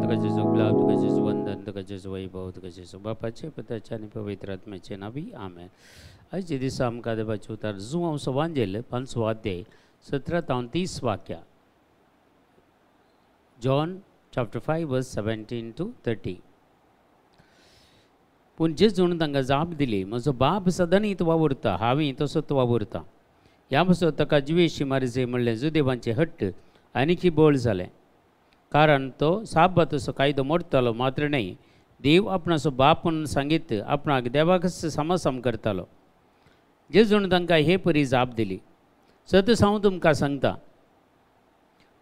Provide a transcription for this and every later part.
तुका जेजू गुलाब, तुका जेजू वंदन, तुका जेजू वैभव, तुका जेजू बापाचे पुताचे आनी पवित्र आत्म्याचे नांवी आमेन. आयचे दिसा आमकां देवाचें उतर जुवांव वांजेल 5वो अध्याय 17 तावन 30 वाक्या, John chapter 5 verse 17 to 30. पूण जेजून तांकां जाप दिली, म्हजो बाप सदांच वावुरता, हांवें तसोच वावुरता. ह्या पासून ताका जिवेशी मारिजे म्हणलें जुदेवांचें हट्ट आनीकी बळ जालें, कारण तो साबातचो कायदो मोडटालो मात्र न्हय, देव आपणाचो बाप म्हणून सांगीत आपणाक देवाकच समसम करतालो. जेजून तांकां हे परी जाप दिली, सत हांव तुमकां सांगता,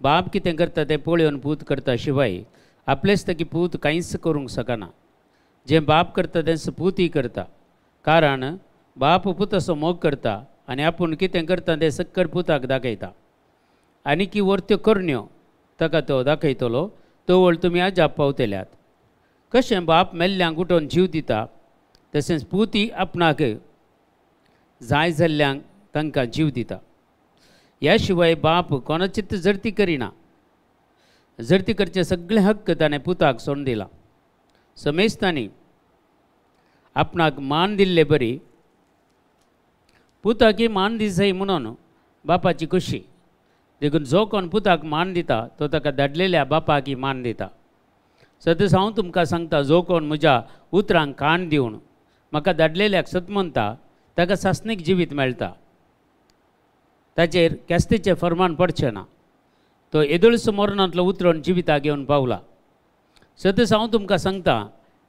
बाप कितें करता तें पळोवन पूत करता शिवाय आपलेच तकी पूत कांयच करूंक शकना. जें बाप करता तेंच पूतय करता, कारण बाप पुताचो मोग करता आनी आपूण कितें करता तें सक्कर पुताक दाखयता. आनी की वर्त्यो करण्यो ताका तो दाखयतलो, तवळ तुमी अजाप पावतल्यात. कशें बाप मेल्ल्यांक उठोवन जीव दिता तशेंच पूतय आपणाक जाय जाल्ल्यांक तांकां जीव दिता. ह्या शिवाय बाप कोणाचीच जडती करिना, जडती करचे सगळे हक्क ताणें पुताक सोडून दिला. समेस्तांनी आपणाक मान दिल्ले बरी पुताकी मान दिसय म्हणून बापाची खुशी. देखून जो कोण पुताक मान दिता तो ताका धाडलेल्या बापाकी मान दिता. सदस हांव तुमकां सांगता, जो कोण म्हज्या उतरांक कान दिवन म्हाका धाडलेल्याक सत म्हणटा ताका सासणीक जिवीत मेळटा, ताचेर केस्तीचें फर्मान पडचें ना, तो येदोळसो मरणांतलो उतरून जिविताक घेवन पावला. सदस हांव तुमकां सांगता,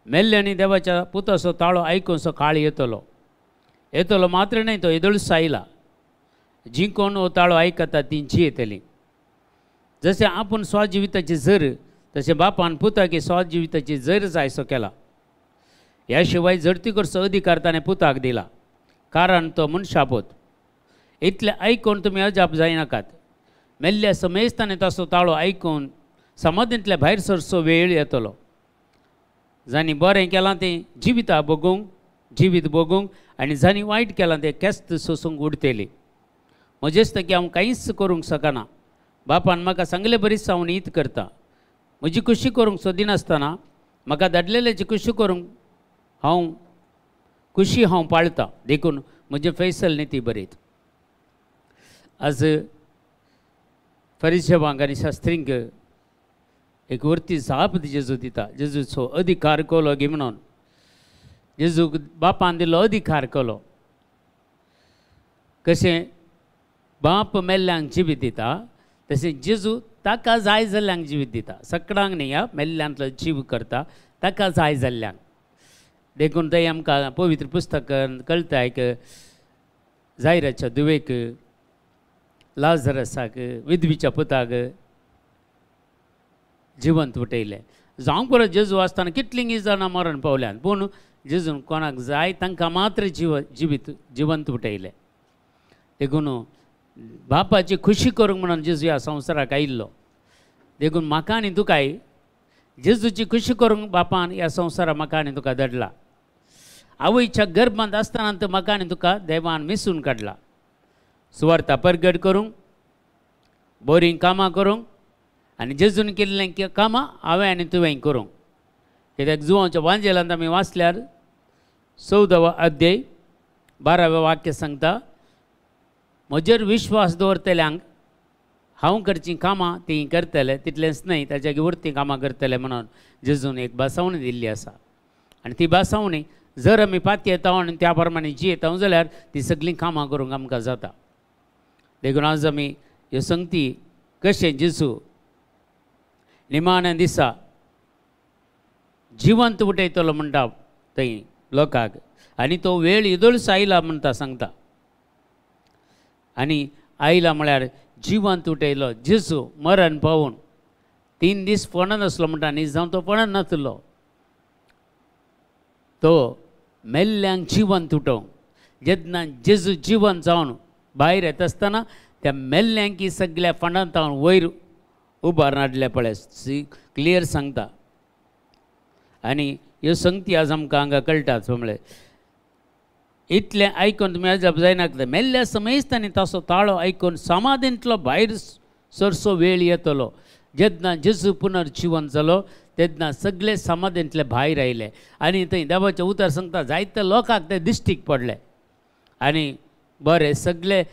मेल्ल्यांनी देवाच्या पुताचो ताळो आयकूनसो काळ येतलो, येतलो मात्र न्हय, तो येदोळसो आयला. जी कोण हो ताळो आयकता ती जियेतली. जशें आपूण स्वजिविताची जर तशें बापान पुताकी स्वजिविताची जर जायसो केला. ह्या शिवाय जडती करचो अधिकार ताणें पुताक दिला, कारण तो मनशापोत. इतलें आयकून तुमी अजाप जायनाकात. मेल्ल्या समेस्तांनी ताचो ताळो आयकून समाधींतल्या भायर सरचो वेळ येतलो. जांणी बरें केलां तें जिविता भोगूंक, जिवीत भोगूंक, आनी जांणी वायट केलां तें केस्त सोसूंक उरतली. म्हजेच तकी हांव कांयच करूंक शकना, बापान म्हाका सांगले बरीच हांव नीत करता. म्हजी खुशी करूंक सोदिनासतना म्हाका धाडलेल्याची खुशी करूंक हांव खुशी हांव पाळता, देखून म्हजें फैसल निती बरीत. आज फरिशेवांक आनी शास्त्रींक एक वरती जाप जेजू दिता, जेजूचो अधिकार कोलो गी म्हणून. जेजूक बापान दिल्लो अधिकार कोलो, कशें बाप मेल्ल्यांक जिवीत दिता तशें जेजू ताका जाय जाल्ल्यांक जिवीत दिता. सकडांक न्ही, ह्या मेल्ल्यांतलो जीव करता ताका जाय जाल्ल्यांक. देखून थंय आमकां पवित्र पुस्तक कळटा, एक जायराच्या दुवेक, लाजरसाक, विधवीच्या पुताक जिवंत उठयलें. जावं परत जेजू आसतना कितलीं जाणां मरण पावल्यान, पूण जेजून कोणाक जाय तांकां मात्र जिवीत जिवंत उठयलें. देखून बापाची खुशी करूंक म्हणून जेजू ह्या संवसाराक आयिल्लो. देखून म्हाका आनी तुकाय जेजूची खुशी करूंक बापान ह्या संवसाराक म्हाका आनी तुका धाडला. आवयच्या गर्भांत आसतना तर म्हाका आनी तुका देवान मिसून काडला, सुवार्ता परगट करूंक, बरीं कामां करूंक, आनी जेजून केल्लें कामां हांवें आनी तुवें करूंक. कित्याक जुवांच्या वांजेलांत आमी वाचल्यार 14वो अध्याय 12वें वाक्य सांगता, म्हजेर विश्वास दवरतल्यांक हांव करचीं कामां तीं करतले, तितलेंच न्हय ताच्या वरतीं कामां करतले म्हणून जेजून एक भासावणी दिल्ली आसा. आनी ती भासावणी जर आमी पातयेता आनी त्या प्रमाणे जियेता जाल्यार ती सगळीं कामां करूंक आमकां जाता. देखून आज आमी ह्यो संगती कशें जेजू निमाण्या दिसा जिवंत उठयतलो म्हणटा थंय लोकांक, आनी तो वेळ येदोळसो आयला म्हणटा सांगता. आनी आयला म्हळ्यार जिवंत उठयलो जेजू मरण पावून 3 दीस फोंडान आसलो म्हणटा, आनी जावन तो फोंडान नासलो, तो मेल्ल्यांक जिवंत उठोवंक. जेन्ना जेजू जिवंत जावन भायर येता आसतना त्या मेल्ल्यांकी सगळ्या फोंडांत वयर उबार हाडले पळय, क्लियर सांगता. आनी ह्यो संगती आज आमकां हांगा कळटात. म्हळ्यार इतलें आयकून तुमी अजाप जायना, मेल्ल्या समेस्तांनी ताचो ताळो आयकून समाधींतलो भायर सरसो वेळ येतलो. जेन्ना जेजू पुनर्जिवन जालो तेन्ना सगळे समाधींतले भायर आयले आनी थंय देवाचें उतर सांगता जायते लोकांक ते दिश्टीक पडले आनी बरे सगळे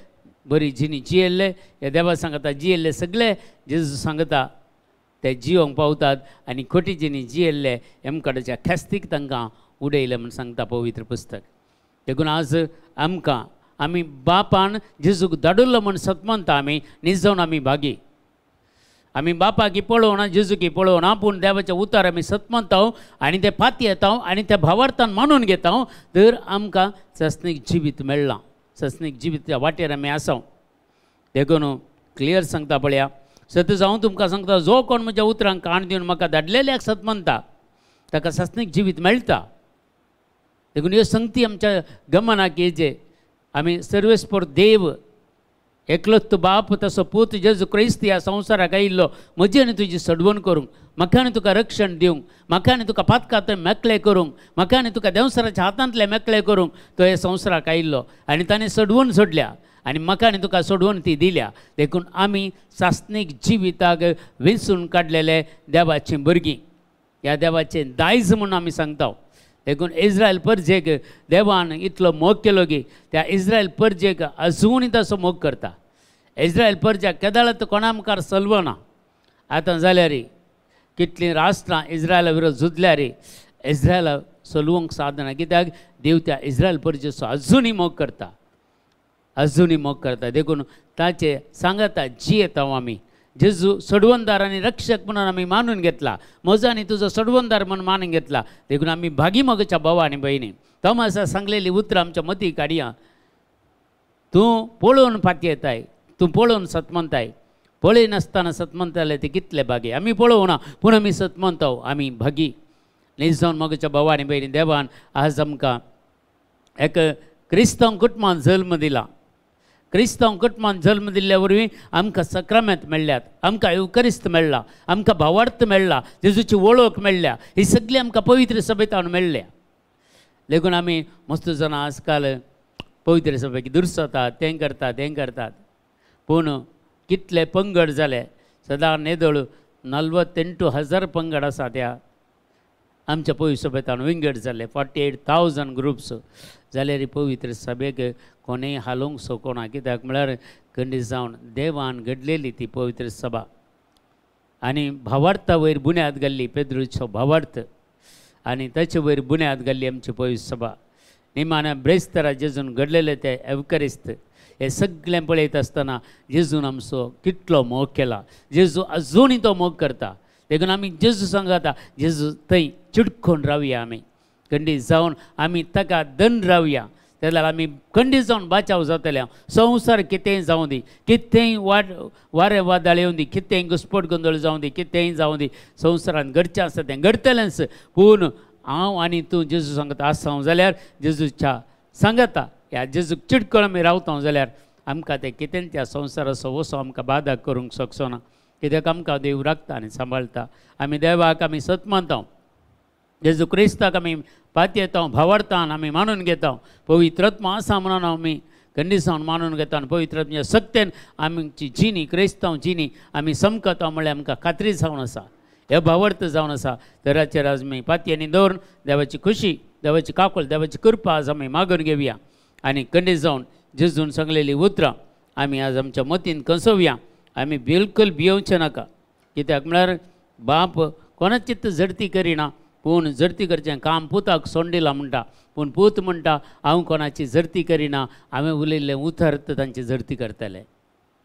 बरी जिणी जियेल्ले ह्या देवा सांगता जियेल्ले सगळे जेजू सांगता ते जिवंक पावतात आनी खोटी जिणी जियेल्ले एमकाडाच्या ख्यास्तीक तांकां उडयलें म्हूण सांगता पवित्र पुस्तक. देखून आज आमकां आमी बापान जेजूक धाडिल्लो म्हूण सतमनता आमी निजोवन आमी भागी. आमी बापाकी पळोवना जेजूकी पळोवना पूण देवाचें उतर आमी सतमनता आनी ते पातयेता आनी त्या भावार्थान मानून घेता तर आमकां सस्नीक जिवीत मेळ्ळां. सस्नीक जिवीत वाटेर आमी आसा. देखून क्लियर सांगता पळया सतच हांव तुमकां सांगता जो कोण म्हज्या उतरांक काण दिवन म्हाका धाडलेल्याक सतमनता ताका सस्नीक जिवीत मेळटा. देखून ह्यो संगती आमच्या गमनाक येजे. आमी सर्वेस्पर देव एकलोच बाप तसो पूत जेजू क्रिस्त ह्या संवसाराक आयिल्लो म्हजी आनी तुजी सडवण करूंक, म्हाका आनी तुका रक्षण दिवंक, म्हाका आनी तुका पातकांत मेकळे करूंक, म्हाका आनी तुका देंवसराच्या हातांतले मेकळे करूंक तो ह्या संवसाराक आयिल्लो आनी ताणें सडवण सोडल्या आनी म्हाका आनी तुका सोडवण ती दिल्या. देखून आमी सासणीक जिविताक वेंचून काडलेले देवाचीं भुरगीं, ह्या देवाचें दायज म्हूण आमी सांगता. देखून इस्रायल परजेक देवान इतलो मोग केलो की त्या इस्रायल परजेक अजूनय तसो मोग करता. इस्रायल परज्याक केदाळात कोणा मुखार सलवना. आतां जाल्यार कितलीं राष्ट्रां इस्रायला विरोध झुजल्यार इस्रायला सलवंक सादना कित्याक देव त्या इस्रायल परजेचो अजुनूय मोग करता, अजुनूय मोग करता. देखून ताचे सांगाता जियेता आमी. जेजू सोडवणदार आनी रक्षक म्हणून आमी मानून घेतला, म्हजो आनी तुजो सोडवणदार म्हणून मानून घेतला. देखून आमी भागी मोगाच्या भावा आनी भयणी तोमासा सांगलेली उतरां आमच्या मती काडया. तूं पळोवन फातयेताय, तूं पळोवन सतमनताय, पळयनासतना सतमनताले ते कितले भागी. आमी पळोवना पूण आमी सतमनताव, आमी भागी. न्ही जावन मोगाच्या भावा आनी भयणी देवान आज आमकां एक क्रिस्तांव कुटुंबान जल्म दिला. क्रिस्तांव कुटुंबान जल्म दिल्ल्या वरवीं आमकां सक्रामेंत मेळ्ळ्यात, आमकां येवकरिस्त मेळ्ळा, आमकां भावार्थ मेळ्ळा, जेजूची वळख मेळ्ळ्या. ही सगळी आमकां पवित्र सभेंत मेळ्ळ्या. देखून आमी मस्त जाणां आजकाल पवित्र सभेक दुरसतात, तें करतात तें करतात, पूण कितले पंगड जाले सदां नेदळ 48,000 पंगड आसा त्या आमच्या पवित्र सभेंत विंगड जाले. 48,000 ग्रुप्स जाल्यार पवित्र सभेक कोणेय हालोवंक शकना. कित्याक म्हळ्यार खंडीत जावन देवान घडलेली ती पवित्र सभा आनी भावार्था वयर बुन्याद घाल्ली पेद्रूचो भावार्थ आनी ताचे वयर बुन्याद घाल्ली आमची पवित्र सभा. निमाण्या ब्रेस्तरा जेजून घडलेले ते एवकरिस्त हे सगळें पळयत आसतना जेजून आमचो कितलो मोग केला, जेजू अजुनूय तो मोग करता. देखून आमी जेजू सांगता जेजू थंय चिटकोन रावया, आमी खंडीत जावन आमी ताका दंड रावया, जाल्यार आमी खंडीत जावन बाचाव जातले. संवसार कितेंय जावं दी, कितेंय वारें वादळ येवं दी, कितेंय घुस्पट गोंदळ जावं दी, कितेंय जावं दी, संवसारान घडचें आसा तें घडटलेंच. पूण हांव आनी तूं जेजू सांगता आसा जाल्यार जेजूच्या सांगता ह्या जेजूक चिटकोन आमी रावता जाल्यार आमकां तें कितें त्या संवसाराचो वसो आमकां बादा करूंक शकचो ना. कित्याक आमकां देव राखता आनी सांबाळटा. आमी देवाक आमी सत मानता, जेजू क्रिस्ताक आमी पातयेता, भावार्थान आमी मानून घेता, पवित्रत्मा आसा म्हणून आमी खंडीसावन मानून घेता आनी पवित्रत्म्या सक्तेन आमची जिणी क्रिस्तांव जिणी आमी समकता म्हळ्यार आमकां खात्री जावन आसा, हे भावार्थ जावन आसा. तराचेर आज आमी पातयेनी दवरून देवाची खुशी, देवाची काकूळ, देवाची कृपा आज आमी मागून घेवया आनी खंडीत जावन जेजून सांगलेली उतरां आमी आज आमच्या मतीन कसोवया. आमी बिलकूल भियोवचें नाका. कित्याक म्हळ्यार बाप कोणाचीच झडती करिना, पूण झडती करचें काम पुताक सोंडिलां म्हणटा, पूण पूत म्हणटा हांव कोणाची झडती करिना, हांवें उलयल्लें उतर तांची झडती करतले.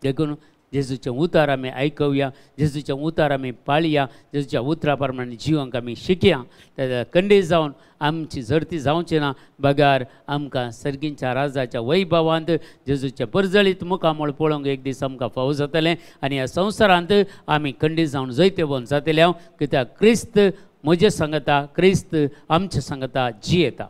देखून जेजूचें उतर आमी आयकुया, जेजूचें उतर आमी पाळया, जेजूच्या उतरा प्रमाणे जिवंक आमी शिकया. तेन्ना खंडीत जावन आमची झडती जावची ना, बगार आमकां सर्गींच्या राजाच्या वैभवांत जेजूचें परजळीत मुखामळ पळोवंक एक दीस आमकां फावो जातलें आनी ह्या संवसारांत आमी खंडीत जावन जैतेवंत जातले. हांव कित्याक क्रिस्त म्हजें सांगता, क्रिस्त आमचें सांगता जियेता.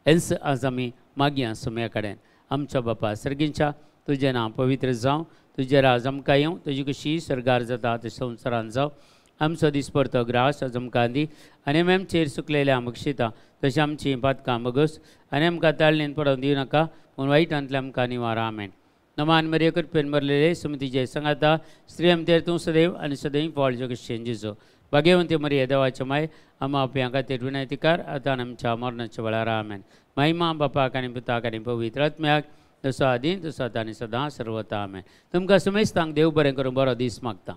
हेंच आज आमी मागया सोम्या कडेन. आमच्या बापा सर्गींच्या तुजें नांव पवित्र जावं, तुजें राज आमकां येवं, तुजी कशी सर्गार जाता तशें संवसारान जावं. आमचो दिसपडतो ग्रास आज आमकां दी आनी आमी आमचेर सुकलेल्या बक्षिता तशें आमचीं पातकां बगस आनी आमकां ताळणेन पडोवन दिवं नाका, पूण वायटांतलें आमकां निवार. आमेन. नमान मरिये कृपेन भरलेले सुमतीचे सांगाता स्त्री आमतेर तूं सदैव आनी सदैव फळ जगशेन जेजू भाग्यवंती मरिये देवाचे माय आमा आपल्या खातीर विनंतीकार आतां आमच्या मरणाच्या वेळार आमेन. महिमा बापाक आनी पुताक आनी पवित्र आत्म्याक जसो आदी तसो आतां आनी सदां सर्वता आमेन. तुमकां समेस्तांक देव बरें करूं बरो दीस मागता.